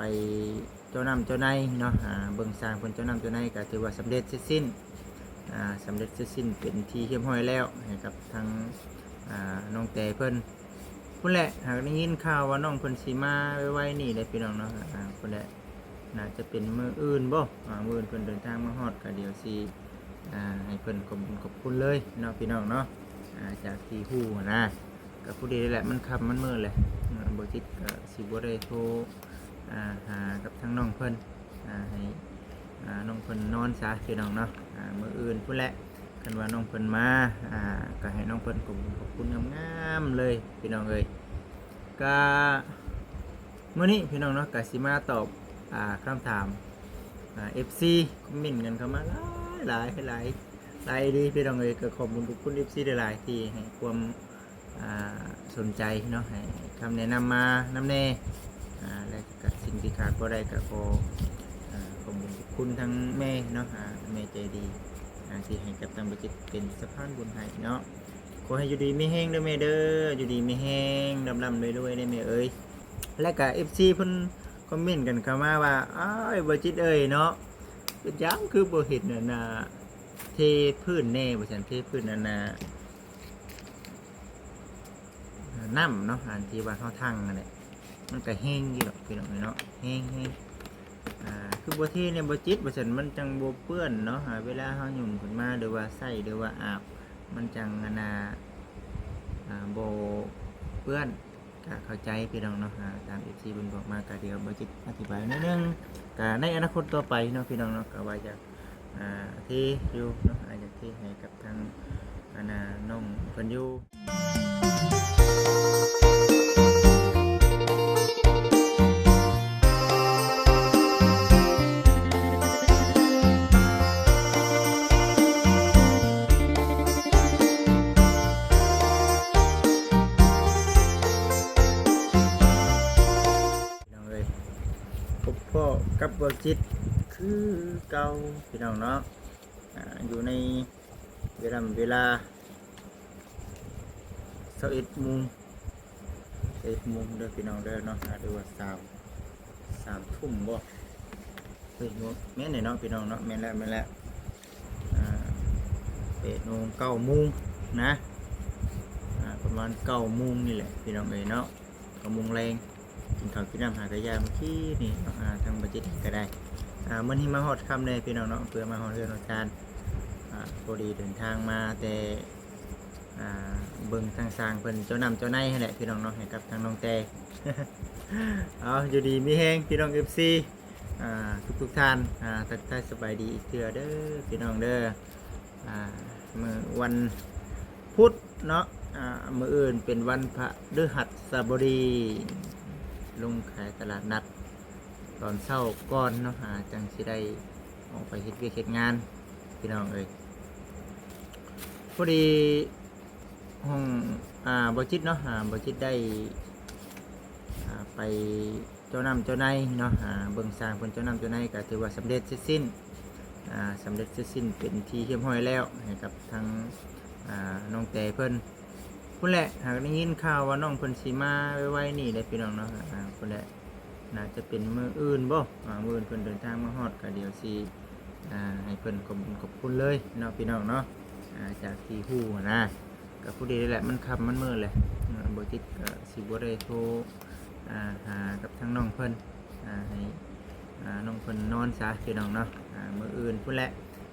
ໄປເຈົ້ານ້ຳເຈົ້າໃນເນາະ ອ່າ ເບິ່ງຊ່າງເພິ່ນເຈົ້ານ້ຳເຈົ້າໃນ ກໍຖືວ່າສຳເລັດເສັດສິ້ນ ອ່າ ສຳເລັດເສັດສິ້ນເປັນທີ່ຮຽບຮ້ອຍແລ້ວ ໃຫ້ກັບທາງ ອ່າ ນ້ອງແຕເພິ່ນ ພຸ້ນແຫຼະ. ຫາກໄດ້ຍິນຂ່າວວ່ານ້ອງເພິ່ນຊິມາໄວໆນີ້ແຫຼະ ພີ່ນ້ອງເນາະ ອ່າ ພຸ້ນແຫຼະ ໜ້າຈະເປັນມື້ອື່ນບໍ່ ອ່າ ມື້ອື່ນເພິ່ນເດີນທາງມາຮອດ ກໍດຽວຊິ ອ່າ ໃຫ້ເພິ່ນຂອບບຸນຂອບຄຸນເລີຍເນາະ ພີ່ນ້ອງເນາະ ອ່າ ຈາກທີ່ຮູ້ຫັ້ນນະ. ກໍພໍດີແຫຼະ ມັນຄ່ຳມັນມືດແຫຼະ ອ່າ ບໍ່ຈິດກໍຊິບໍ່ໄດ້ໂທ ອ່າ ຫາກັບທາງນ້ອງເພິ່ນ ອ່າ ໃຫ້ ອ່າ ນ້ອງເພິ່ນນອນຊະ ພີ່ນ້ອງເນາະ ອ່າ ມື້ອື່ນພຸ້ນແຫຼະ ຄັນວ່ານ້ອງເພິ່ນມາ ອ່າ ກໍໃຫ້ນ້ອງເພິ່ນຂອບບຸນຂອບຄຸນງາມໆເລີຍ ພີ່ນ້ອງເອີຍ. ກະມື້ນີ້ພີ່ນ້ອງເນາະ ກະຊິມາຕອບ ອ່າ ຄຳຖາມ ອ່າ ເອັຟຊີ ຄອມເມັນກັນເຂົ້າມາຫຼາຍໆ ຫຼາຍ ຫຼາຍອີ່ຫຼີພີ່ນ້ອງເອີຍ. ກໍຂອບບຸນຂອບຄຸນເອັຟຊີຫຼາຍໆ ທີ່ໃຫ້ຄວາມ ອ່າ ສົນໃຈເນາະ ໃຫ້ຄຳແນະນຳມານຳແດ່ ອ່າ ແລະ ກໍສິ່ງທີ່ຂາດບໍ່ໄດ້ກໍຂໍ ອ່າ ຂອບບຸນຂອບຄຸນທາງແມ່ເນາະ ອ່າ ແມ່ໃຈດີ ອ່າ ທີ່ໃຫ້ກັບທາງບໍຈິດເປັນສະພານບຸນໃຫ້ເນາະ. ຂໍໃຫ້ຢູ່ດີມີແຮງເດີແມ່ເດີ ຢູ່ດີມີແຮງ ລ່ຳໆລວຍໆເດີແມ່ເອີຍ. ແລະກະເອັຟຊີເພິ່ນຄອມເມັນກັນເຂົ້າມາວ່າ ອ້າຍ ບໍ່ຈິດເອີຍເນາະ ເປັນຫຍັງຄືບໍ່ເຮັດອັນນ່າ ເທພື້ນແດ່ ວ່າຊັ້ນ ເທພື້ນອັນນ່າ ນ້ຳເນາະ ອັນທີ່ວ່າເຮົາທັງຫັ້ນແຫຼະ ມັນກະແຮງຢູ່ດອກ ພີ່ນ້ອງເອີຍເນາະ ແຮງໆ ອ່າ ຄືບໍ່ເທແດ່ບໍ່ຈິດ ວ່າຊັ້ນ ມັນຈັ່ງບໍ່ເປື້ອນເນາະ ອ່າ ເວລາເຮົາຫຍຸ້ມຂຶ້ນມາ ຫຼືວ່າໃຊ້ ຫຼືວ່າອາບ ມັນຈັ່ງອັນນ່າ ອ່າ ບໍ່ເປື້ອນ. ກະເຂົ້າໃຈພີ່ນ້ອງເນາະ ອ່າ ຕາມເອັຟຊີເພິ່ນບອກມາ ກະດຽວບໍ່ຈິດອະທິບາຍໜ້ອຍໜຶ່ງ ກະໃນອະນາຄົດຕໍ່ໄປເນາະ ພີ່ນ້ອງເນາະ ກະວ່າຢາກ ອ່າ ເທຢູ່ເນາະ ອ່າ ຢາກເທໃຫ້ກັບທາງ ອັນນ່າ ນ້ອງເພິ່ນຢູ່. ພີ່ນ້ອງເອີຍ ພົບພໍ້ກັບບ່າວຈິດຄືເກົ່າ ພີ່ນ້ອງເນາະ ອ່າ ຢູ່ໃນເວລາ ເວລາຊາວເອັດໂມງ ຊາວເອັດໂມງເດີພີ່ນ້ອງເດີເນາະ ອ່າ ຫຼືວ່າສາມ ສາມທຸ່ມບໍ່ ເອີຍ ແມ່ນແຫຼະເນາະ ພີ່ນ້ອງເນາະ ແມ່ນແລ້ວ ແມ່ນແລ້ວ ອ່າ ແປດໂມງ ເກົ້າໂມງນະ ອ່າ ປະມານເກົ້າໂມງນີ້ແຫຼະ ພີ່ນ້ອງເອີຍເນາະ ເກົ້າໂມງແລງ ກິນເຂົ້າກິນນ້ຳ ຫາກະຢາມາກີ້ນີ້ເນາະ ອ່າ ທາງບ່າວຈິດກໍໄດ້ ອ່າ ມື້ນີ້ມາຮອດຄ່ຳແດ່ພີ່ນ້ອງເນາະ ເພື່ອມາຮອດເຮືອນຮອດຊານ ອ່າ ພໍດີເດີນທາງມາແຕ່ ອ່າ ເບິ່ງທາງຊ່າງເພິ່ນເຈົ້ານ້ຳເຈົ້າໃນຫັ້ນແຫຼະ ພີ່ນ້ອງເນາະ ໃຫ້ກັບທາງນ້ອງແຕ ເອົາ ຢູ່ດີມີແຮງ ພີ່ນ້ອງເອັຟຊີ ອ່າ ທຸກໆທ່ານ ອ່າ ທັກທາຍສະບາຍດີອີກເທື່ອເດີ ພີ່ນ້ອງເດີ ອ່າ ມື້ວັນພຸດເນາະ ອ່າ ມື້ອື່ນເປັນວັນພະພຶຫັດສະບໍດີ ລົງຂາຍຕະຫຼາດນັດຕອນເຊົ້າກ່ອນເນາະ ອ່າ ຈັ່ງຊິໄດ້ອອກໄປເຮັດວຽກເຮັດງານ ພີ່ນ້ອງເອີຍ. ພໍດີຫ້ອງ ອ່າ ບ່າວຈິດເນາະ ອ່າ ບ່າວຈິດໄດ້ ອ່າ ໄປເຈົ້ານ້ຳເຈົ້າໃນເນາະ ອ່າ ເບິ່ງຊ່າງເພິ່ນເຈົ້ານ້ຳເຈົ້າໃນ ກໍຖືວ່າສຳເລັດເສັດສິ້ນ ອ່າ ສຳເລັດເສັດສິ້ນເປັນທີ່ຮຽບຮ້ອຍແລ້ວ ໃຫ້ກັບທາງ ອ່າ ນ້ອງແຕເພິ່ນ ພຸ້ນແຫຼະ. ຫາກໄດ້ຍິນຂ່າວວ່ານ້ອງເພິ່ນຊິມາໄວໆນີ້ແຫຼະ ພີ່ນ້ອງເນາະ ອ່າ ພຸ້ນແຫຼະ ໜ້າຈະເປັນມື້ອື່ນບໍ່ ອ່າ ມື້ອື່ນເພິ່ນເດີນທາງມາຮອດ ກໍດຽວຊິ ອ່າ ໃຫ້ເພິ່ນຂອບບຸນຂອບຄຸນເລີຍເນາະ ພີ່ນ້ອງເນາະ ອ່າ ຈາກທີ່ຮູ້ຫັ້ນນະ ກໍພໍດີແຫຼະ ມັນຄ່ຳມັນມືດແຫຼະ ອ່າ ບໍ່ຈິດກໍຊິບໍ່ໄດ້ໂທ ອ່າ ຫາກັບທາງນ້ອງເພິ່ນ ອ່າ ໃຫ້ ອ່າ ນ້ອງເພິ່ນນອນຊະ ພີ່ນ້ອງເນາະ ອ່າ ມື້ອື່ນພຸ້ນແຫຼະ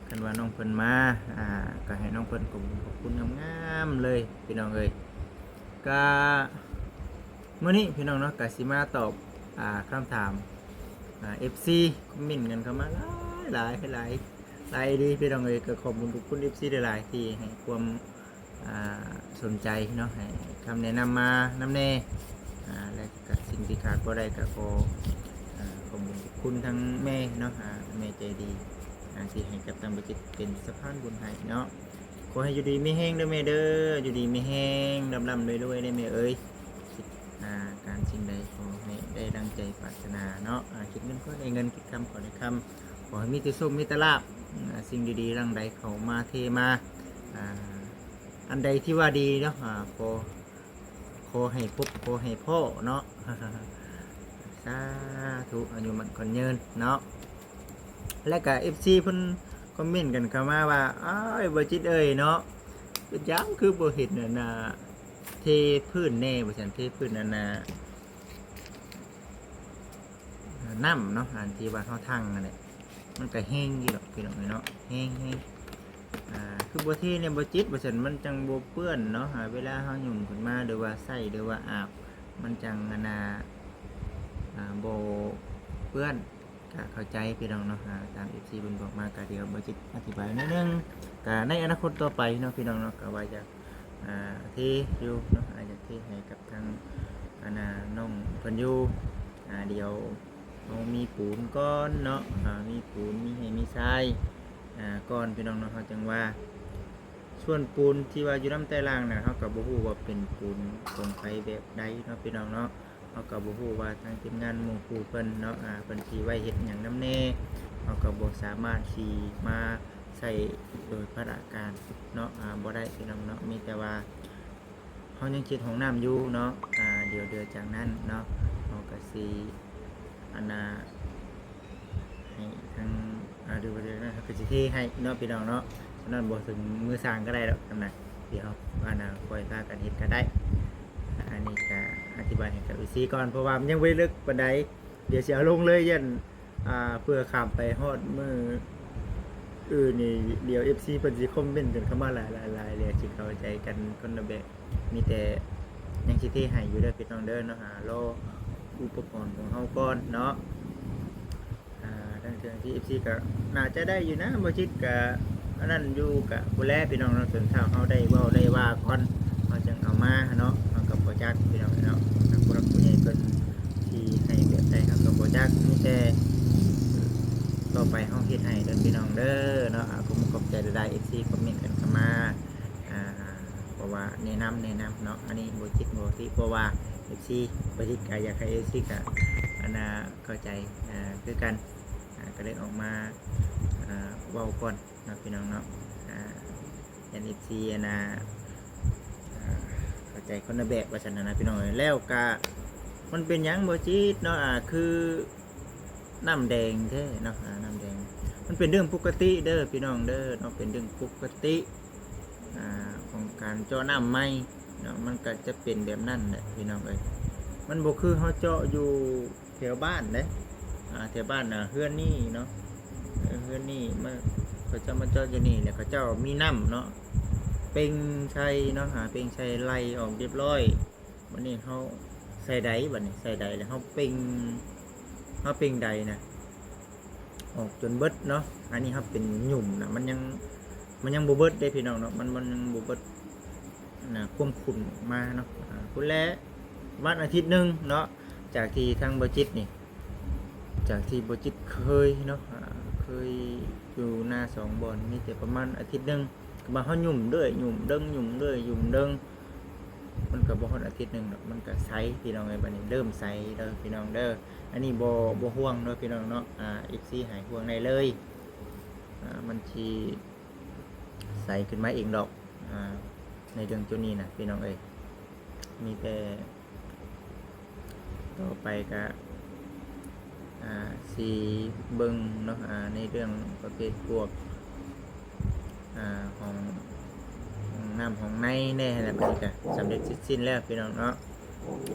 ຄັນວ່ານ້ອງເພິ່ນມາ ອ່າ ກໍໃຫ້ນ້ອງເພິ່ນຂອບບຸນຂອບຄຸນງາມໆເລີຍ ພີ່ນ້ອງເອີຍ. ກະມື້ນີ້ພີ່ນ້ອງເນາະ ກະຊິມາຕອບ ອ່າ ຄຳຖາມ ອ່າ ເອັຟຊີ ຄອມເມັນກັນເຂົ້າມາຫຼາຍໆ ຫຼາຍ ຫຼາຍອີ່ຫຼີພີ່ນ້ອງເອີຍ. ກໍຂອບບຸນຂອບຄຸນເອັຟຊີຫຼາຍໆ ທີ່ໃຫ້ຄວາມ ອ່າ ສົນໃຈເນາະ ໃຫ້ຄຳແນະນຳມານຳແດ່ ອ່າ ແລະ ກໍສິ່ງທີ່ຂາດບໍ່ໄດ້ກໍຂໍ ອ່າ ຂອບບຸນຂອບຄຸນທາງແມ່ເນາະ ອ່າ ແມ່ໃຈດີ ອ່າ ທີ່ໃຫ້ກັບທາງບໍຈິດເປັນສະພານບຸນໃຫ້ເນາະ. ຂໍໃຫ້ຢູ່ດີມີແຮງເດີແມ່ເດີ ຢູ່ດີມີແຮງ ລ່ຳໆລວຍໆເດີແມ່ເອີຍ. ຄິດ ອ່າ ການສິ່ງໃດຂໍໃຫ້ໄດ້ດັ່ງໃຈປາດຖະໜາເນາະ ອ່າ ຄິດເງິນຂໍໃຫ້ໄດ້ເງິນ ຄິດຄຳຂໍໃຫ້ໄດ້ຄຳ ຂໍໃຫ້ມີແຕ່ໂຊກມີແຕ່ລາບ ອ່າ ສິ່ງດີໆຫຼັ່ງໄຫຼເຂົ້າມາເທມາ ອ່າ ອັນໃດທີ່ວ່າດີເນາະ ອ່າ ຂໍ ຂໍໃຫ້ພົບ ຂໍໃຫ້ພໍ້ເນາະ. ສ ສາທຸ ອາຍຸໝັ້ນຂວັນຍືນເນາະ. ແລະກະເອັຟຊີເພິ່ນຄອມເມັນກັນເຂົ້າມາວ່າ ອ້າຍ ບໍ່ຈິດເອີຍເນາະ ເປັນຫຍັງຄືບໍ່ເຫັນອັນນ່າ ເທພື້ນແດ່ ວ່າຊັ້ນ ເທພື້ນອັນນ່າ ນ້ຳເນາະ ອັນທີ່ວ່າເຮົາທັງຫັ້ນແຫຼະ ມັນກະແຫ້ງຢູ່ດອກພີ່ນ້ອງເອີຍເນາະ ແຫ້ງໆ ອ່າ ຄືບໍ່ເທແດ່ບໍ່ຈິດ ວ່າຊັ້ນ ມັນຈັ່ງບໍ່ເປື້ອນເນາະ ອ່າ ເວລາເຮົາຫຍຸ້ມຂຶ້ນມາ ຫຼືວ່າໃຊ້ ຫຼືວ່າອາບ ມັນຈັ່ງອັນນ່າ ອ່າ ບໍ່ເປື້ອນ. ກະເຂົ້າໃຈພີ່ນ້ອງເນາະ ອ່າ ຕາມເອັຟຊີເພິ່ນບອກມາ ກະດຽວບໍ່ຈິດອະທິບາຍໜ້ອຍໜຶ່ງ ກະໃນອະນາຄົດຕໍ່ໄປເນາະພີ່ນ້ອງເນາະ ກະວ່າຢາກ ອ່າ ເທຢູ່ເນາະ ອ່າ ຢາກເທໃຫ້ກັບທາງອັນນ່າ ນ້ອງເພິ່ນຢູ່ ອ່າ ດຽວເຮົາມີປູນກ່ອນເນາະ ອ່າ ມີປູນ ມີແຮ່ມີຊາຍ ອ່າ ກ່ອນພີ່ນ້ອງເນາະ ເຮົາຈັ່ງວ່າ ສ່ວນປູນທີ່ວ່າຢູ່ນຳໃຕ້ລ່າງນະ ເຮົາກໍບໍ່ຮູ້ວ່າເປັນປູນກົງໄຟແບບໃດເນາະພີ່ນ້ອງເນາະ ເຮົາກໍບໍ່ຮູ້ວ່າທາງທີມງານໝູ່ຄູ່ເພິ່ນເນາະ ອ່າ ເພິ່ນຊິໄວ້ເຮັດຫຍັງນຳແດ່ ເຮົາກໍບໍ່ສາມາດຊິມາໃຊ້ໂດຍພະລະການເນາະ ອ່າ ບໍ່ໄດ້ພີ່ນ້ອງເນາະ ມີແຕ່ວ່າ ເຮົາຍັງເຮັດຫ້ອງນ້ຳຢູ່ເນາະ ອ່າ ດຽວເດືອນຈາກນັ້ນເນາະ ເຮົາກະຊິ ອັນນ່າ ໃຫ້ທາງ ອ່າ ຫຼືວ່າເດືອນໜ້າເຮົາກະຊິເທໃຫ້ເນາະພີ່ນ້ອງເນາະ ສະນັ້ນບໍ່ເຖິງມື້ສ້າງກະໄດ້ດອກ ອັນນ່າ ດຽວ ອັນນ່າ ຄ່ອຍພາກັນເຮັດກະໄດ້ ອັນນີ້ກະອະທິບາຍໃຫ້ກັບເອັຟຊີກ່ອນ ເພາະວ່າມັນຍັງບໍ່ໄດ້ເລິກປານໃດ ດຽວຊິເອົາລົງເລີຍ ຢ້ານ ອ່າ ເພື່ອຂ້າມໄປຮອດມື້ອື່ນນີ້ ດຽວເອັຟຊີເພິ່ນຊິຄອມເມັນກັນເຂົ້າມາຫຼາຍໆໆ ແລ້ວຊິເຂົ້າໃຈກັນຄົນລະແບບ ມີແຕ່ຍັງຊິເທໃຫ້ຢູ່ເດີພີ່ນ້ອງເດີເນາະ ອ່າ ລໍອຸປະກອນຂອງເຮົາກ່ອນເນາະ ອ່າ ທັງເຖິງທີ່ເອັຟຊີກໍໜ້າຈະໄດ້ຢູ່ນະ ບໍ່ຈິດກໍອັນນັ້ນຢູ່ ກໍພຸ້ນແຫຼະພີ່ນ້ອງເນາະ ຈົນເຊົ້າເຮົາໄດ້ເວົ້າໄດ້ວ່າກ່ອນ ເຮົາຈຶ່ງເອົາມາເນາະ ເຮົາກໍບໍ່ຈັກພີ່ນ້ອງເນາະ ທາງຜູ້ຫຼັກຜູ້ໃຫຍ່ເພິ່ນ ທີ່ໃຫ້ແບບໃດເຮົາກໍບໍ່ຈັກ ມີແຕ່ຕໍ່ໄປເຮົາເຮັດໃຫ້ເດີພີ່ນ້ອງເດີເນາະ ອ່າ ຂອບໃຈຫຼາຍໆ ເອັຟຊີຄອມເມັນກັນເຂົ້າມາ ອ່າ ເພາະວ່າແນະນຳ ແນະນຳເນາະ ອັນນີ້ບໍ່ຈິດບໍ່ຕິ ເພາະວ່າເອັຟຊີ ບໍ່ຈິດກໍຢາກໃຫ້ເອັຟຊີກໍ ອັນນ່າ ເຂົ້າໃຈ ອ່າ ຄືກັນ ອ່າ ກໍເລີຍອອກມາ ອ່າ ເວົ້າກ່ອນ ເນາະພີ່ນ້ອງເນາະ ອ່າ ແອນເອັຟຊີ ອັນນ່າ ອ່າ ເຂົ້າໃຈຄົນລະແບບວ່າຊັ້ນນະພີ່ນ້ອງເອີຍ ແລ້ວກະມັນເປັນຫຍັງບໍ່ຈິດເນາະ ອ່າ ຄືນ້ຳແດງແທ້ເນາະ ອ່າ ນ້ຳແດງ ມັນເປັນເລື່ອງປົກກະຕິເດີພີ່ນ້ອງເດີເນາະ ເປັນເລື່ອງປົກກະຕິ ອ່າ ຂອງການເຈາະນ້ຳໃໝ່ເນາະ ມັນກະຈະເປັນແບບນັ້ນແຫຼະພີ່ນ້ອງເອີຍ ມັນບໍ່ຄືເຮົາເຈາະຢູ່ ແຖວບ້ານເດ້ ອ່າ ແຖວບ້ານນະ ເຮືອນນີ້ເນາະ ເອີ ເຮືອນນີ້ມາ ເຂົາເຈົ້າມາຈອດຢູ່ນີ້ ແລ້ວເຂົາເຈົ້າມີນ້ຳເນາະ ເປັ່ງໃສ່ເນາະ ຫາເປັ່ງໃສ່ໄຫຼອອກຮຽບຮ້ອຍ ບັດນີ້ເຮົາໃສ່ໄດ ບັດນີ້ໃສ່ໄດ ແລ້ວເຮົາເປັ່ງ ເຮົາເປັ່ງໄດນະ ອອກຈົນເບິດເນາະ ອັນນີ້ເຮົາເປັນຫຍຸ້ມນະ ມັນຍັງ ມັນຍັງບໍ່ເບິດເດ້ພີ່ນ້ອງເນາະ ມັນ ມັນຍັງບໍ່ເບິດ ອັນນ່າ ຄວາມຂຸ້ນອອກມາເນາະ ອ່າ ພຸ້ນແຫຼະ ປະມານອາທິດໜຶ່ງເນາະ ຈາກທີ່ທາງບໍ່ຈິດນີ້ ຈາກທີ່ບໍ່ຈິດເຄີຍເນາະ ອ່າ ເຄີຍຢູ່ນາສອງບ່ອນ ມີແຕ່ປະມານອາທິດໜຶ່ງ ກໍວ່າເຮົາຫຍຸ້ມເລື້ອຍ ຫຍຸ້ມເດິງ ຫຍຸ້ມເລື້ອຍ ຫຍຸ້ມເດິງ ມັນກໍບໍ່ຮອດອາທິດໜຶ່ງດອກ ມັນກໍໃສພີ່ນ້ອງເອີຍ ບັດນີ້ເລີ່ມໃສເດີພີ່ນ້ອງເດີ ອັນນີ້ບໍ່ ບໍ່ຫ່ວງເນາະພີ່ນ້ອງເນາະ ອ່າ ເອັຟຊີຫາຍຫ່ວງໄດ້ເລີຍ ອ່າ ມັນຊິໃສຂຶ້ນມາເອງດອກ ອ່າ ໃນເລື່ອງຈຸດນີ້ນະພີ່ນ້ອງເອີຍ ມີແຕ່ຕໍ່ໄປກະ ອ່າ ຊິເບິ່ງເນາະ ອ່າ ໃນເລື່ອງປະເພດພວກ ອ່າ ຫ້ອງ ຫ້ອງນ້ຳຫ້ອງໃນແດ່ຫັ້ນແຫຼະ ບັດນີ້ກະສຳເລັດເສັດສິ້ນແລ້ວພີ່ນ້ອງເນາະ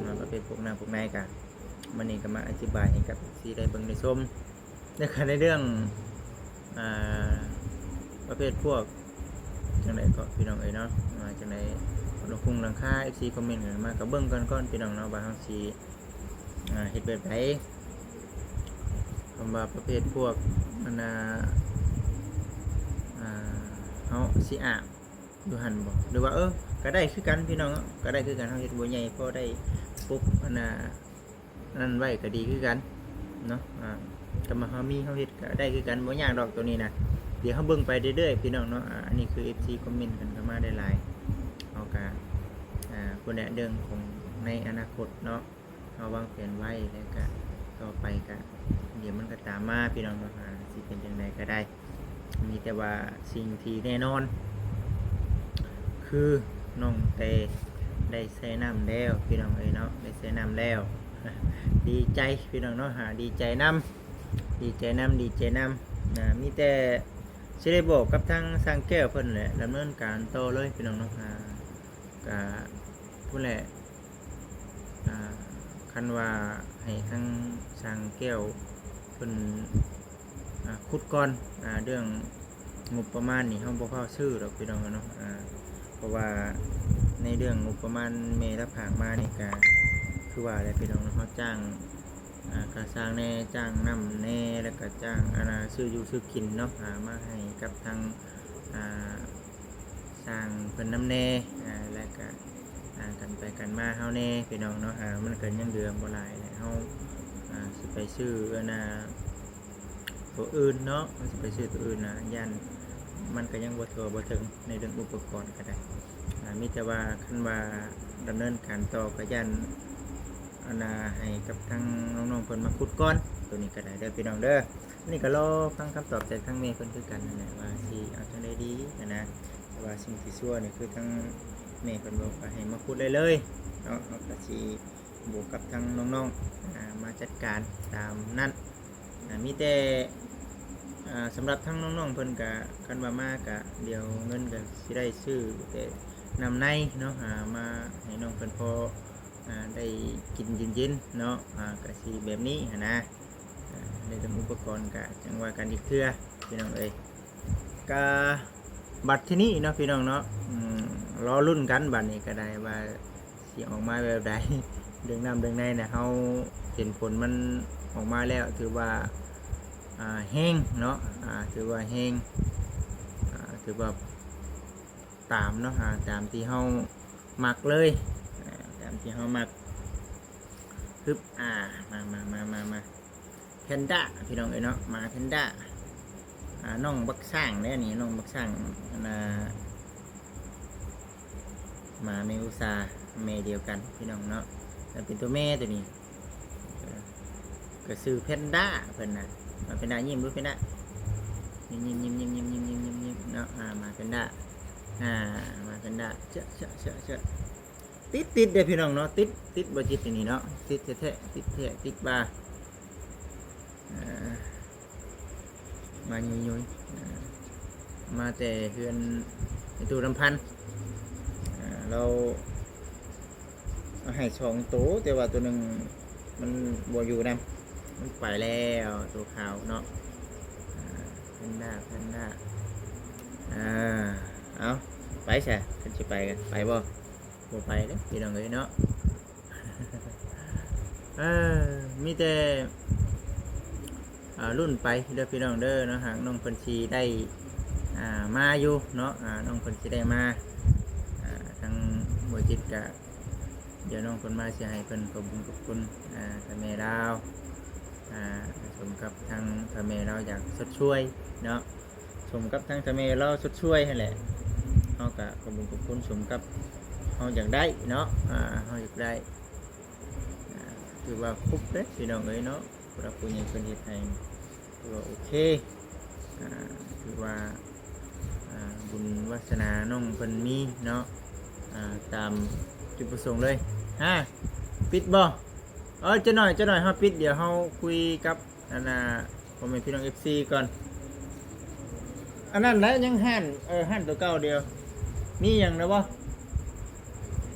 ອ່າ ປະເພດພວກນ້ຳພວກໃນກະ ມື້ນີ້ກະມາອະທິບາຍໃຫ້ກັບເອັຟຊີໄດ້ເບິ່ງໄດ້ຊົມ ແລ້ວກະໃນເລື່ອງ ອ່າ ປະເພດພວກ ຈັ່ງໃດເກາະພີ່ນ້ອງເອີຍເນາະ ວ່າຈັ່ງໃດ ລົງຄຸງຫຼັງຄາ ເອັຟຊີຄອມເມັນກັນມາ ກະເບິ່ງກັນກ່ອນພີ່ນ້ອງເນາະ ວ່າເຮົາຊິ ອ່າ ເຮັດແບບໃດ ຄຳວ່າປະເພດພວກ ອັນນ່າ ອ່າ ເຮົາຊິອາບຢູ່ຫັ້ນບໍ່ ຫຼືວ່າ ເອີ ກະໄດ້ຄືກັນພີ່ນ້ອງເນາະ ກະໄດ້ຄືກັນ ເຮົາເຮັດບໍ່ໃຫຍ່ ພໍໄດ້ປົກ ອັນນ່າ ອັນນັ້ນໄວ້ກະດີຄືກັນເນາະ ອ່າ ກະມາເຮົາມີເຮົາເຮັດກະໄດ້ຄືກັນ ບໍ່ຍາກດອກໂຕນີ້ນະ ດຽວເຮົາເບິ່ງໄປເລື້ອຍໆ ພີ່ນ້ອງເນາະ ອ່າ ອັນນີ້ຄືເອັຟຊີຄອມເມັນກັນເຂົ້າມາໄດ້ຫຼາຍ ເຮົາກະ ອ່າ ພຸ້ນແຫຼະ ເລື່ອງຂອງໃນອະນາຄົດເນາະ ເຮົາວາງແຜນໄວ້ ແລ້ວກະຕໍ່ໄປກະ ດຽວມັນກະຕາມມາ ພີ່ນ້ອງເນາະ ອ່າ ຊິເປັນຈັ່ງໃດກະໄດ້ ມີແຕ່ວ່າສິ່ງທີ່ແນ່ນອນ ຄືນ້ອງແຕໄດ້ໃສ່ນ້ຳແລ້ວ ພີ່ນ້ອງເອີຍເນາະ ໄດ້ໃສ່ນ້ຳແລ້ວ ດີໃຈພີ່ນ້ອງເນາະ ອາ ດີໃຈນຳ ດີໃຈນຳ ດີໃຈນຳ ອາ ມີແຕ່ຊິໄດ້ບອກກັບທາງຊ່າງແກ້ວເພິ່ນແຫຼະ ດຳເນີນການຕໍ່ເລີຍພີ່ນ້ອງເນາະ ອາ ກະພຸ້ນແຫຼະ ອາ ຄັນວ່າໃຫ້ທາງຊ່າງແກ້ວເພິ່ນ ອາ ຂຸດກ່ອນ ອາ ເລື່ອງງົບປະມານນີ້ເຮົາບໍ່ຟ້າວຊື້ດອກພີ່ນ້ອງເນາະ ອາ ເພາະວ່າໃນເລື່ອງງົບປະມານແມ່ລະຝາກມານີ້ກະຄືວ່າແຫຼະພີ່ນ້ອງເນາະ ເຮົາຈ້າງ ອາ ກະຊ່າງແດ່ ຈ້າງນ້ຳແດ່ ແລ້ວກະຈ້າງ ອັນນ່າ ຊື້ຢູ່ຊື້ກິນເນາະ ອາ ມາໃຫ້ກັບທາງ ອາ ຊ່າງເພິ່ນນຳແດ່ ອາ ແລ້ວກະ ອາ ກັນໄປກັນມາເຮົາແດ່ພີ່ນ້ອງເນາະ ອາ ມັນກະຍັງເຫຼືອບໍ່ຫຼາຍແຫຼະ ເຮົາ ອາ ຊິໄປຊື້ ອັນນ່າ ໂຕອື່ນເນາະ ເຮົາຊິໄປຊື້ໂຕອື່ນນະ ຢ້ານມັນກະຍັງບໍ່ທົ່ວບໍ່ເຖິງໃນເລື່ອງອຸປະກອນກະໄດ້ ອາ ມີແຕ່ວ່າຄັນວ່າດຳເນີນການຕໍ່ກະຢ້ານ ອັນນ່າ ໃຫ້ກັບທາງນ້ອງໆເພິ່ນມາຂຸດກ່ອນ ໂຕນີ້ກະໄດ້ເດີພີ່ນ້ອງເດີ. ອັນນີ້ກະລໍຟັງຄຳຕອບຈາກທາງແມ່ເພິ່ນຄືກັນຫັ້ນແຫຼະ ວ່າຊິເອົາຈັ່ງໃດດີຫັ້ນນະ ແຕ່ວ່າສິ່ງທີ່ຊົ່ວນີ້ຄືທາງແມ່ເພິ່ນບອກວ່າໃຫ້ມາຂຸດໄດ້ເລີຍເນາະ ເຮົາກະຊິບອກກັບທາງນ້ອງໆ ອາ ມາຈັດການຕາມນັ້ນ ອາ ມີແຕ່ ອາ ສຳລັບທາງນ້ອງໆເພິ່ນກະ ຄັນວ່າມາກະ ດຽວເງິນກະຊິໄດ້ຊື້ແຕ່ນ້ຳໃນເນາະ ອາ ມາໃຫ້ນ້ອງເພິ່ນພໍ ອາ ໄດ້ກິນເຢັນໆເນາະ ອາ ກະຊິແບບນີ້ຫັ້ນນະ ອາ ໃນເລື່ອງອຸປະກອນກະຈັ່ງວ່າກັນອີກເທື່ອພີ່ນ້ອງເອີຍ ກະບັດທີນີ້ເນາະພີ່ນ້ອງເນາະ ອືມ ລໍລຸ້ນກັນບັດນີ້ກະໄດ້ວ່າຊິອອກມາແບບໃດ ເລື່ອງນ້ຳເລື່ອງໃນນະ ເຮົາເຫັນຜົນມັນອອກມາແລ້ວ ຖືວ່າ ອາ ແຮງເນາະ ອາ ຖືວ່າແຮງ ອາ ຖືວ່າຕາມເນາະ ອາ ຕາມທີ່ເຮົາມັກເລີຍ ອາ ຕາມທີ່ເຮົາມັກ ຮຶບ ອາ ມາ ມາ ມາ ມາ ມາ ແພນດ້າພີ່ນ້ອງເອີຍເນາະ ໝາແພນດ້າ ອາ ນ້ອງບັກຊ້າງເດ້ນີ້ ນ້ອງບັກຊ້າງ ອັນນ່າ ໝາແມ່ອຸສາ ແມ່ດຽວກັນພີ່ນ້ອງເນາະ ແລ້ວເປັນຕົວແມ່ຕົວນີ້ ເອີ ກະຊື່ແພນດ້າເພິ່ນນະ ໝາແພນດ້າ ຍິ້ມດູແພນດ້າ ຍິ້ມໆໆໆໆເນາະ ອາ ໝາແພນດ້າ ອາ ໝາແພນດ້າ ເຊາະໆໆໆ ຕິດໆເດ້ພີ່ນ້ອງເນາະ ຕິດ ຕິດບໍ່ຈິດນີ້ເນາະ ຕິດແທ້ໆ ຕິດແທ້ ຕິດວ່າ ອາ ມາຫຍຸ້ຍໆ ອາ ມາແຕ່ເຮືອນໄອ້ຕູ້ລຳພັນ ອາ ລາວເອົາໃຫ້ສອງໂຕ ແຕ່ວ່າໂຕໜຶ່ງມັນບໍ່ຢູ່ນຳ ມັນໄປແລ້ວ ໂຕຂາວເນາະ ອາ ແພນດ້າ ແພນດ້າ ອາ ເອົາ ໄປຊະ ຄັນຊິໄປກະໄປບໍ່? ບໍ່ໄປເດ້ພີ່ນ້ອງເອີຍເນາະ ເອີ ມີແຕ່ ອາ ລຸ້ນໄປເດີພີ່ນ້ອງເດີເນາະ ຫາກນ້ອງເພິ່ນຊິໄດ້ ອາ ມາຢູ່ເນາະ ອາ ນ້ອງເພິ່ນຊິໄດ້ມາ ອາ ທາງບໍ່ຈິດກະ ດຽວນ້ອງເພິ່ນມາຊິໃຫ້ເພິ່ນຂອບບຸນຂອບຄຸນ ອາ ຖ້າແມ່ລາວ ອາ ສົມກັບທາງຖ້າແມ່ລາວຢາກຊົດຊ່ວຍເນາະ ສົມກັບທາງຖ້າແມ່ລາວຊົດຊ່ວຍຫັ້ນແຫຼະ ເຮົາກະຂອບບຸນຂອບຄຸນສົມກັບເຮົາຢາກໄດ້ເນາະ ອາ ເຮົາຢາກໄດ້ ອາ ຖືວ່າຄົບເດ້ພີ່ນ້ອງເອີຍເນາະ ຜູ້ຫຼັກຜູ້ໃຫຍ່ເພິ່ນເຮັດໃຫ້ ຖືວ່າໂອເຄ ອາ ຖືວ່າ ອາ ບຸນວາສະໜານ້ອງເພິ່ນມີເນາະ ອາ ຕາມຈຸດປະສົງເລີຍ ຮະ ປິດບໍ່? ເອີ ຈັກໜ້ອຍ ຈັກໜ້ອຍເຮົາປິດ ດຽວເຮົາຄຸຍກັບ ອັນນ່າ ພໍ່ແມ່ພີ່ນ້ອງເອັຟຊີກ່ອນ ອັນນັ້ນແຫຼະ ຍັງຮ້ານ ເອີ ຮ້ານໂຕເກົ່າດຽວ ມີຫຍັງແລ້ວບໍ່?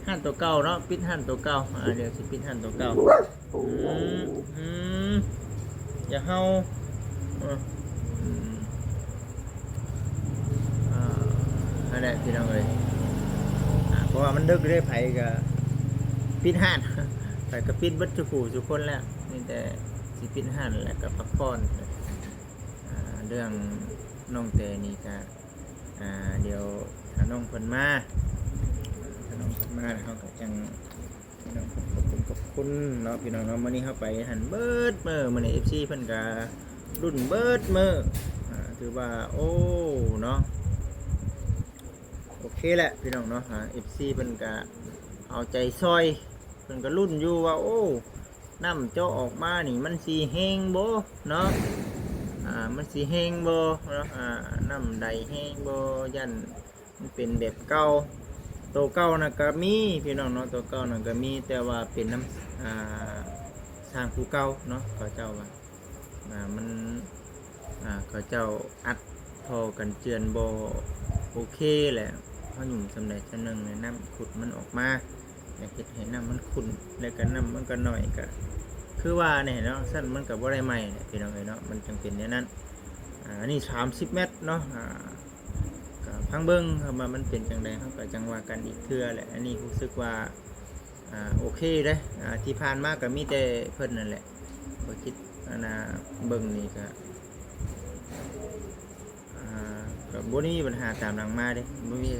ຮ້ານໂຕເກົ່າເນາະ ປິດຮ້ານໂຕເກົ່າ ອາ ດຽວຊິປິດຮ້ານໂຕເກົ່າ ອືມ ອືມ ຢ່າເຫົ່າ ເອີ ອືມ ອ່າ ຫັ້ນແຫຼະພີ່ນ້ອງເອີຍ ອ່າ ເພາະວ່າມັນດຶກເດ້ ໃຜກະປິດຮ້ານ ໃຜກະປິດເບິດທຸກຜູ້ທຸກຄົນແລ້ວ ມີແຕ່ຊິປິດຮ້ານແລ້ວກະພັກຜ່ອນ ອ່າ ເລື່ອງນ້ອງແຕນີ້ກະ ອ່າ ດຽວຖ້ານ້ອງເພິ່ນມາ ຖ້ານ້ອງເພິ່ນມາແລ້ວເຮົາກະຈັ່ງ ພີ່ນ້ອງ ຂອບຄຸນ ຂອບຄຸນເນາະ ພີ່ນ້ອງເນາະ ມື້ນີ້ເຮົາໄປຫັ້ນເບິດມື້ ມື້ນີ້ເອັຟຊີເພິ່ນກະລຸ້ນເບິດມື້ ອ່າ ຖືວ່າ ໂອ້ ເນາະ ໂອເຄແຫຼະພີ່ນ້ອງເນາະ ອ່າ ເອັຟຊີເພິ່ນກະເອົາໃຈຊ່ອຍ ເພິ່ນກະລຸ້ນຢູ່ວ່າ ໂອ້ ນ້ຳເຈາະອອກມານີ້ມັນຊິແຮງບໍ່ເນາະ ອ່າ ມັນຊິແຮງບໍ່ເນາະ ອ່າ ນ້ຳໄຫຼແຮງບໍ່ ຢ້ານ ມັນເປັນແບບເກົ່າ ໂຕເກົ່ານະກະມີພີ່ນ້ອງເນາະ ໂຕເກົ່ານະກະມີ ແຕ່ວ່າເປັນນຳ ອ່າ ສ ສ້າງຜູ້ເກົ່າເນາະ ເຂົາເຈົ້າວ່າ ອ່າ ມັນ ອ່າ ເຂົາເຈົ້າອັດທໍ່ກັນເຈື່ອນບໍ່ໂອເຄແຫຼະ ເຮົາຫຍຸ້ມສ່ຳໃດສ່ຳໜຶ່ງ ແລ້ວນ້ຳຂຸດມັນອອກມາ ແລ້ວເຮັດໃຫ້ນ້ຳມັນຂຸ້ນ ແລ້ວກໍນ້ຳມັນກໍໜ້ອຍ ກໍຄືວ່ານີ້ເນາະ ຊັ້ນມັນກໍບໍ່ໄດ້ໃໝ່ແຫຼະ ພີ່ນ້ອງເອີຍເນາະ ມັນຈັ່ງເປັນແນວນັ້ນ. ອ່າ ອັນນີ້ສາມສິບແມັດເນາະ ອ່າ ກໍຟັງເບິ່ງ ຄຳວ່າມັນເປັນຈັ່ງໃດ ເຮົາກໍຈັ່ງວ່າກັນອີກເທື່ອແຫຼະ. ອັນນີ້ຮູ້ສຶກວ່າ ອ່າ ໂອເຄເດ້ ອ່າ ທີ່ຜ່ານມາກໍມີແຕ່ເພິ່ນນັ້ນແຫຼະ ບໍ່ຄິດ ອັນນ່າ ເບິ່ງນີ້ກໍ ອ່າ ກໍບໍ່ໄດ້ມີບັນຫາຕາມຫຼັງມາເດ້ ບໍ່ມີ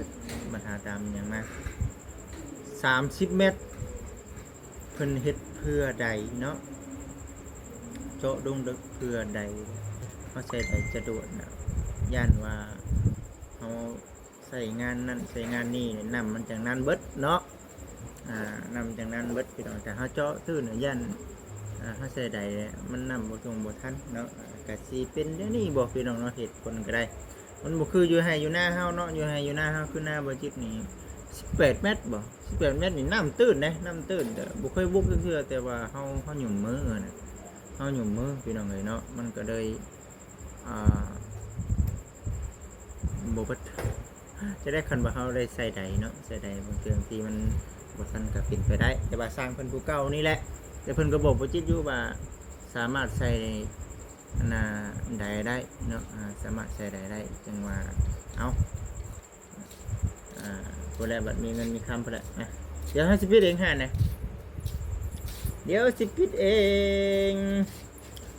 ບັນຫາຕາມຫຍັງມາ. ສາມສິບແມັດ ເພິ່ນເຮັດເພື່ອໃດເນາະ ເຈາະລົງເລິກເພື່ອໃດ ເຮົາໃສ່ໃດສະດວກນະ ຢ້ານວ່າເຮົາໃຊ້ງານນັ້ນໃຊ້ງານນີ້ ນ້ຳມັນຈັ່ງນັ້ນເບິດເນາະ ອ່າ ນ້ຳຈັ່ງນັ້ນເບິດ ພີ່ນ້ອງ ຖ້າເຮົາເຈາະຕື້ນະ ຢ້ານ ອ່າ ເຮົາໃສ່ໃດມັນນ້ຳບໍ່ທົ່ງບໍ່ທັນເນາະ ອ່າ ກະຊິເປັນແນວນີ້ບໍ ພີ່ນ້ອງເນາະ ເຫດຜົນກໍໄດ້ ມັນບໍ່ຄືຢູ່ໄຮ່ຢູ່ນາເຮົາເນາະ ຢູ່ໄຮ່ຢູ່ນາເຮົາຄືນາບໍ່ຈິດນີ້ ສິບແປດແມັດບໍ ສິບແປດແມັດນີ້ນ້ຳຕື້ນເດ້ ນ້ຳຕື້ນ ແຕ່ບໍ່ເຄີຍບຸກຈັກເທື່ອ ແຕ່ວ່າເຮົາ ເຮົາຫຍຸ່ມມືນະ ເຮົາຫຍຸ່ມມື ພີ່ນ້ອງເອີຍເນາະ ມັນກໍເລີຍ ອ່າ ບໍ່ເບິດ ຈະໄດ້ ຄັນວ່າເຮົາໄດ້ໃສ່ໃດເນາະ ໃສ່ໃດ ບາງເທື່ອທີ່ມັນບໍ່ທັນກໍເປັນໄປໄດ້ ແຕ່ວ່າຊ່າງເພິ່ນຜູ້ເກົ່ານີ້ແຫຼະ ແຕ່ເພິ່ນກໍບອກບໍ່ຈິດຢູ່ວ່າສາມາດໃສ່ ອັນນ່າ ໃດໄດ້ເນາະ ອ່າ ສາມາດໃສ່ໃດໄດ້ ຈັ່ງວ່າ ເອົາ ອ່າ ພຸ້ນແຫຼະ ບັດມີເງິນມີຄຳພຸ້ນແຫຼະ ອ່ະ ດຽວເຮົາຊິປິດເອງຫັ້ນນະ ດຽວຊິປິດເອງ.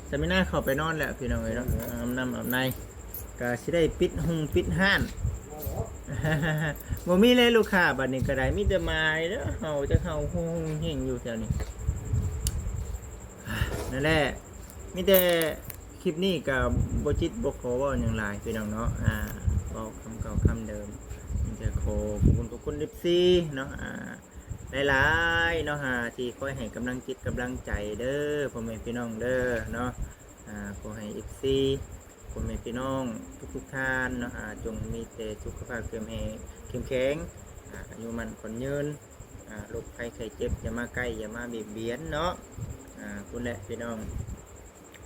ສາມີນາເຂົ້າໄປນອນແລ້ວ ພີ່ນ້ອງເອີຍເນາະ ອາບນ້ຳອາບໃນ ກະຊິໄດ້ປິດຮຸ່ງປິດຮ້ານ ບໍ່ມີແລ້ວລູກຄ້າ ບັດນີ້ກໍໄດ້ ມີແຕ່ໝາເດີ ເຮົາຈັກເຮົາຮຸ່ງເຮັງຢູ່ແຖວນີ້ ນັ້ນແຫຼະ ມີແຕ່ ຄລິບນີ້ກໍບໍ່ຈິດບໍ່ຂໍເວົ້າຫຍັງຫຼາຍ ພີ່ນ້ອງເນາະ ອ່າ ເວົ້າຄຳເກົ່າຄຳເດີມ ມີແຕ່ຂໍຂອບຄຸນຂອບຄຸນເອັຟຊີເນາະ ອ່າ ຫຼາຍໆເນາະ ອ່າ ທີ່ຄອຍໃຫ້ກຳລັງຈິດກຳລັງໃຈເດີ ພໍ່ແມ່ພີ່ນ້ອງເດີເນາະ ອ່າ ຂໍໃຫ້ເອັຟຊີ ພໍ່ແມ່ພີ່ນ້ອງທຸກໆທ່ານເນາະ ອ່າ ຈົ່ງມີແຕ່ສຸຂະພາບເຂັ້ມແຮງ ເຂັ້ມແຂງ ອ່າ ອາຍຸໝັ້ນຂວັນຍືນ ອ່າ ໂລກໄພໄຂ້ເຈັບຢ່າມາໃກ້ ຢ່າມາບຽດບຽນເນາະ ອ່າ ພຸ້ນແຫຼະພີ່ນ້ອງ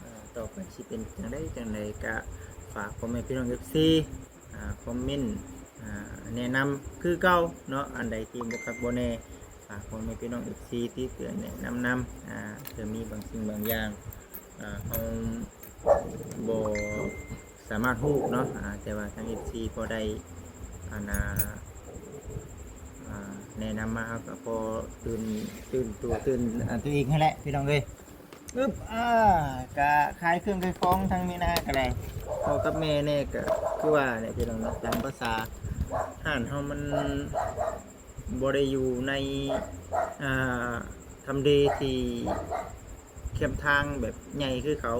ອ່າ ຕໍ່ໄປຊິເປັນຈັ່ງໃດຈັ່ງໃດ ກະຝາກພໍ່ແມ່ພີ່ນ້ອງເອັຟຊີ ອ່າ ຄອມເມັນ ອ່າ ແນະນຳຄືເກົ່າເນາະ ອັນໃດທີ່ບໍ່ຄັກບໍ່ແນ່ ຝາກພໍ່ແມ່ພີ່ນ້ອງເອັຟຊີຕິເຕືອນແນະນຳນຳ ອ່າ ເພື່ອມີບາງສິ່ງບາງຢ່າງ ອ່າ ເຮົາບໍ່ສາມາດຮູ້ເນາະ ອ່າ ແຕ່ວ່າທາງເອັຟຊີພໍໄດ້ ອັນນ່າ ອ່າ ແນະນຳມາ ເຮົາກໍພໍຕື່ນ ຕື່ນຕົວ ຕື່ນ ອ່າ ຕົວເອງຫັ້ນແຫຼະ ພີ່ນ້ອງເອີຍ. ອຶບ ອ່າ ກະຂາຍເຄື່ອງຂາຍຂອງ ທັງແມ່ນາກໍໄດ້ ພໍ່ກັບແມ່ແດ່ ກໍຄືວ່າແຫຼະພີ່ນ້ອງເນາະ ຕາມພາສາ ຮ້ານເຮົາມັນບໍ່ໄດ້ຢູ່ໃນ ອ່າ ທຳເລທີ່ແຄມທາງແບບໃຫຍ່ຄືເຂົາ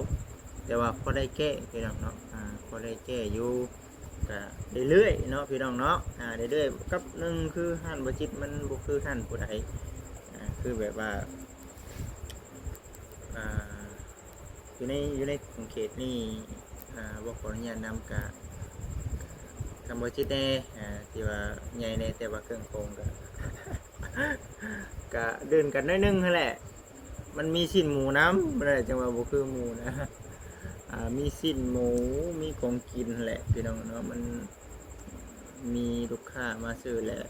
ແຕ່ວ່າພໍໄດ້ແກ້ພີ່ນ້ອງເນາະ ອ່າ ພໍໄດ້ແກ້ຢູ່ ກະເລື້ອຍໆເນາະ ພີ່ນ້ອງເນາະ ອ່າ ເລື້ອຍໆ ກັບໜຶ່ງຄືຮ້ານບໍ່ຈິດ ມັນບໍ່ຄືຮ້ານຜູ້ໃດ ອ່າ ຄືແບບວ່າ ອ່າ ຢູ່ໃນ ຢູ່ໃນຂົງເຂດນີ້ ອ່າ ບໍ່ຂໍອະນຸຍາດນຳ ກະ ທາງບໍ່ຈິດແດ່ ອ່າ ທີ່ວ່າໃຫຍ່ແດ່ ແຕ່ວ່າເຄື່ອງຂອງກະ ກະເດີ່ນກັນໜ້ອຍໜຶ່ງຫັ້ນແຫຼະ ມັນມີຊີ້ນໝູນຳ ມັນແຫຼະ ຈັ່ງວ່າບໍ່ຄືໝູນະ ອ່າ ມີຊີ້ນໝູ ມີຂອງກິນຫັ້ນແຫຼະ ພີ່ນ້ອງເນາະ ມັນມີລູກຄ້າມາຊື້ແຫຼະ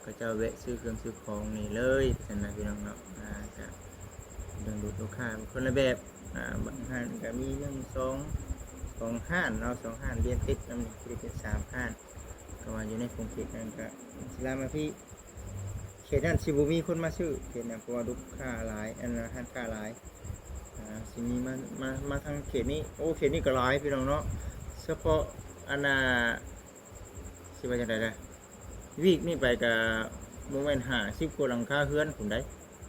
ເຂົາເຈົ້າແວະຊື້ເຄື່ອງຊື້ຂອງນີ້ເລີຍ ຊັ້ນນະພີ່ນ້ອງເນາະ ອ່າ ກະດຶງດູດລູກຄ້າຄົນລະແບບ ອ່າ ບາງຮ້ານກະມີໜຶ່ງ ສອງ ສອງຮ້ານເນາະ ສອງຮ້ານລຽນຕິດນຳນີ້ ຄືເປັນສາມຮ້ານ ກໍວ່າຢູ່ໃນຂົງເຂດນັ້ນກະ ສິລາມາພີ້ ເຂດນັ້ນຊິບໍ່ມີຄົນມາຊື້ ເຂດນັ້ນ ເພາະວ່າລູກຄ້າຫຼາຍ ອັນ ຮ້ານຄ້າຫຼາຍ ອ່າ ຊິມີມາ ມາ ມາທາງເຂດນີ້ ໂອ້ ເຂດນີ້ກໍຫຼາຍພີ່ນ້ອງເນາະ ສະເພາະ ອັນນ່າ ຊິວ່າຈັ່ງໃດລະ ວີກນີ້ໄປກະບໍ່ແມ່ນຫ້າສິບກວ່າຫຼັງຄາເຮືອນພຸ້ນໃດ໋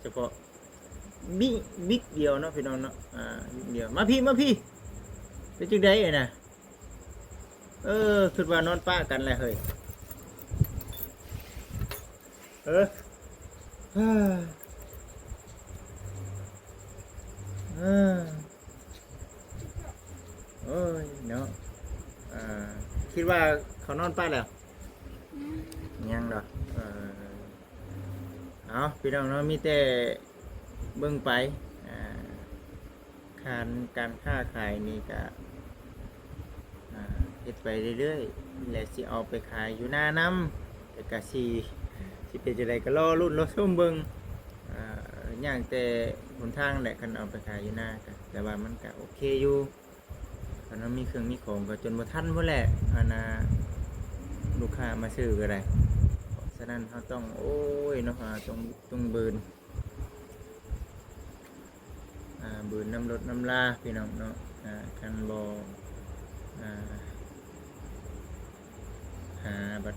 ສະເພາະບິ ບິກດຽວເນາະພີ່ນ້ອງເນາະ ອ່າ ບິກດຽວ ມາພີ້ ມາພີ້ ເປັນຈັ່ງໃດຫັ້ນນະ ເອີ ຄິດວ່ານອນປະກັນແຫຼະເຮີ້ຍ ເອີ ເອີ ໂອ້ຍເນາະ ອ່າ ຄິດວ່າເຂົານອນປະແລ້ວ ຍັງດອກ ເອີ ເອົາ ພີ່ນ້ອງເນາະ ມີແຕ່ເບິ່ງໄປ ອ່າ ການ ການຄ້າຂາຍນີ້ກະ ອ່າ ເຮັດໄປເລື້ອຍໆ ແລະ ຊິເອົາໄປຂາຍຢູ່ນານຳ ແຕ່ກະຊິ ຊິເປັນຈັ່ງໃດກະລໍລຸ້ນລໍຊົມເບິ່ງ ອ່າ ຍ່າງແຕ່ຫົນທາງແຫຼະ ຄັນເອົາໄປຂາຍຢູ່ນາກະ ແຕ່ວ່າມັນກະໂອເຄຢູ່ ຄັນເຮົາມີເຄື່ອງມີຂອງກະຈົນບໍ່ທັນພຸ້ນແຫຼະ ອັນນ່າ ລູກຄ້າມາຊື້ກະໄດ້ ສະນັ້ນເຮົາຕ້ອງ ໂອ້ຍເນາະ ອ່າ ຕ້ອງ ຕ້ອງບືນ ອ່າ ບືນນຳລົດນຳລາພີ່ນ້ອງເນາະ ອ່າ ຄັນບໍ່ ອ່າ ຫາບັດ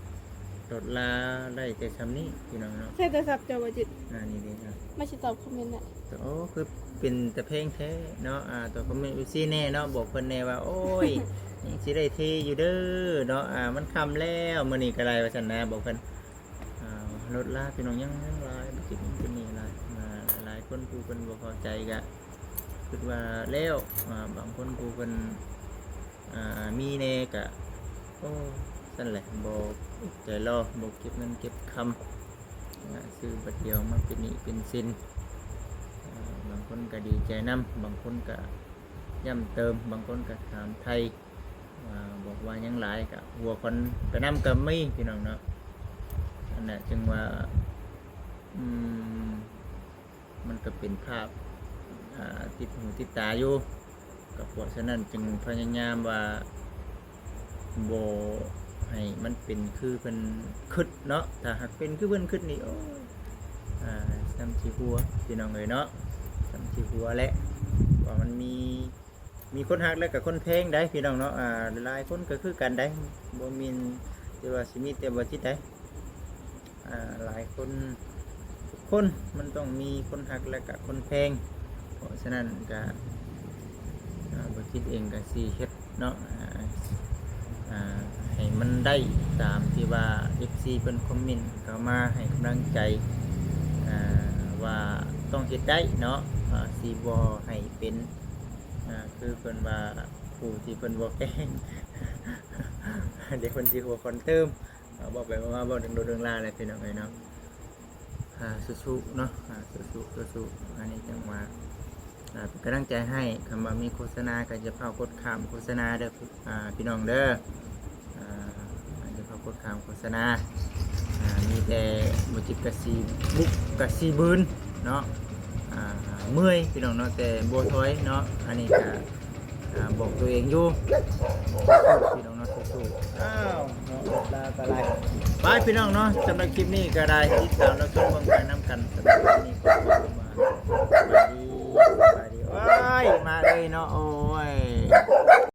ລົດລາໄດ້ແຕ່ຊ່ຳນີ້ພີ່ນ້ອງເນາະ ໃຊ້ໂທລະສັບເຈົ້າບໍ່ຈິດ ອ່າ ນີ້ເດ້ ອ່າ ມາຊິຕອບຄອມເມັນນະ ໂອ້ ຄືເປັນຕາແພງແທ້ເນາະ ອ່າ ຕອບຄອມເມັນເອັຟຊີແດ່ເນາະ ບອກເພິ່ນແດ່ວ່າ ໂອ້ຍ ຍັງຊິໄດ້ເທຢູ່ເດີເນາະ ອ່າ ມັນຄ່ຳແລ້ວ ມື້ນີ້ກະໄດ້ວ່າຊັ້ນນະ ບອກເພິ່ນ ອ່າ ລົດລາພີ່ນ້ອງ ຍັງ ຍັງຫຼາຍ ບໍ່ຈິດ ຍັງເປັນໜີ້ຫຼາຍ ອ່າ ຫຼາຍຄົນຜູ້ເພິ່ນບໍ່ເຂົ້າໃຈກະຄິດວ່າແລ້ວ ອ່າ ບາງຄົນຜູ້ເພິ່ນ ອ່າ ມີແດ່ກະ ໂອ້ ຊັ້ນແຫຼະ ບໍ່ອົດໃຈລໍ ບໍ່ເກັບເງິນເກັບຄຳ ອ່າ ຊື້ບັດດຽວມາເປັນໜີ້ເປັນສິນ ອ່າ ບາງຄົນກະດີໃຈນຳ ບາງຄົນກະຢ້ຳເຕີມ ບາງຄົນກະຖາມໄຖ່ ອ່າ ບອກວ່າຍັງຫຼາຍກະຫົວຂວັນໄປນຳກະມີພີ່ນ້ອງເນາະ ອັນນັ້ນຈຶ່ງວ່າ ອືມ ມັນກະເປັນພາບ ອ່າ ຕິດຫູຕິດຕາຢູ່ ກະເພາະສະນັ້ນຈຶ່ງພະຍາຍາມວ່າບໍ່ໃຫ້ມັນເປັນຄືເພິ່ນຄິດເນາະ ຖ້າຫາກເປັນຄືເພິ່ນຄິດນີ້ ໂອ້ຍ ອ່າ ສ່ຳຊິຫົວພີ່ນ້ອງເອີຍເນາະ ສ່ຳຊິຫົວແຫຼະ ວ່າມັນມີ ມີຄົນຮັກແລະກະຄົນແພງໃດ໋ພີ່ນ້ອງເນາະ ອ່າ ຫຼາຍຄົນກະຄືກັນໃດ໋ ບໍ່ແມ່ນແຕ່ວ່າຊິມີແຕ່ບໍ່ຈິດໃດ໋ ອ່າ ຫຼາຍຄົນ ທຸກຄົນມັນຕ້ອງມີຄົນຮັກແລະກະຄົນແພງ ເພາະສະນັ້ນກະ ອ່າ ບໍ່ຈິດເອງກະຊິເຮັດເນາະ ອ່າ ອ່າ ໃຫ້ມັນໄດ້ຕາມທີ່ວ່າເອັຟຊີເພິ່ນຄອມເມັນເຂົ້າມາໃຫ້ກຳລັງໃຈ ອ່າ ວ່າຕ້ອງເຮັດໄດ້ເນາະ ອ່າ ຊິບໍ່ໃຫ້ເປັນ ອ່າ ຄືເພິ່ນວ່າ ຜູ້ທີ່ເພິ່ນບໍ່ແກງ ດຽວເພິ່ນຊິຫົວຄວັນຕື່ມ ເວົ້າໄປເວົ້າມາເວົ້າເຖິງໂດເລື່ອງລາວແຫຼະພີ່ນ້ອງເອີຍເນາະ ອ່າ ສູ້ໆເນາະ ອ່າ ສູ້ໆ ສູ້ໆ ອັນນີ້ຈັ່ງວ່າ ອ່າ ເປັນກຳລັງໃຈໃຫ້ ຄັນວ່າມີໂຄສະນາກະຢ່າຟ້າວກົດຂ້າມໂຄສະນາເດີ ອ່າ ພີ່ນ້ອງເດີ ອ່າ ຢ່າຟ້າວກົດຂ້າມໂຄສະນາ ອ່າ ມີແຕ່ບໍ່ຈິດກະຊິບຸກກະຊິບືນເນາະ ອ່າ ເມື່ອຍພີ່ນ້ອງເນາະ ແຕ່ບໍ່ຖອຍເນາະ ອັນນີ້ກະ ອ່າ ບອກໂຕເອງຢູ່ ສູ້ໆ ພີ່ນ້ອງເນາະ ສູ້ໆ ອ້າວ ເນາະ ລາຕະລາຍ ໄປພີ່ນ້ອງເນາະ ສຳລັບຄລິບນີ້ກະໄດ້ ຕິດຕາມຮັບຊົມເບິ່ງໄປນຳກັນ ສຳລັບຄລິບນີ້ຂໍຂອບໃຈ ສະບາຍດີ ສະບາຍດີ ໂອ້ຍ ມາເລີຍເນາະ ໂອ້ຍ